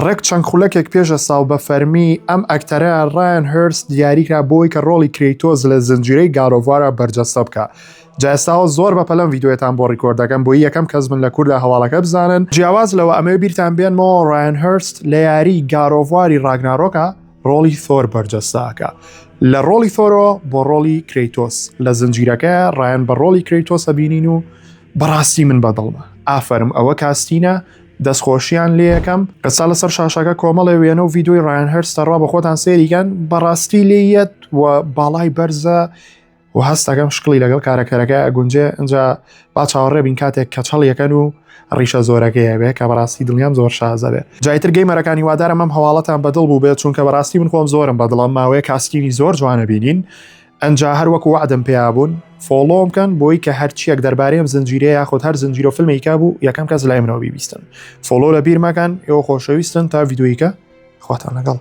ڕێک چەند خولەکێک پێش ئێستا و بە فەرمی ئەم ئەکتەرە ڕایان هێرست دیاریکرا بۆی کە ڕۆڵی کرەیتۆس لە زنجیرەی God of War ا بەرجەستە بکا. جا ئێستاوە زۆر بە پەلەم ڤیدیۆیەتان بۆ record دەکەم بۆی یەکەم کەس بن لە کوردا هەواڵەکە بزانن. جیاواز لەوە ئەمەوێ بیرتان بێنمەوە ڕایان هێرست لە یاری God of War ی ڕاگنارۆکا ڕۆڵی ثۆر بەرجەستە ئەکا. لە ڕۆڵی ثۆرەوە بۆ ڕۆڵی کرەیتۆس لە زنجیرەکەیا ڕایان بە ڕۆڵی کرەیتۆس ئەبینین و بەڕاستی من بەدڵمە ئافەرم ئەوە casting ە دەستخۆشیان لێیەکەم ئێستا لەسەر شاشەکە کۆمەڵێ وێنە و ڤیدیۆی ڕایان هێرست تەڕوا بە خۆتان سێریکەن بەڕاستی لێیەت و باڵای بەرزە و هەستەکەم شکڵی لەگەڵ کارەکەرەکە ئەگونجێ ئەجا با چاوەڕێ بین کاتێک کەچەڵیەکەن و ڕیشە زۆرەکەی هەبێ کە بەڕاستی دڵنیام زۆر شازە بێ جایتر gamer ەکانی وادارم ئەم هەواڵەتان بەدڵ بوو بێت چونکە بەڕاستی من خۆم زۆرم بەدڵم ماوەیە casting ی زۆر جوانە بینین ئەنجا هەر وەکو وەعدم پێیا بوون follow م کەن بۆی کە هەرچیەک دەربارەی ئەم زنجیرەیە یاخود هەر زنجیرە و فیلمێکا بوو یەکەم کەس لای منەوە بیبیستن follow لە بیر مەکەن ئێوە خۆشەویستن تا ڤیدیۆیکە خواتان لەگەڵ.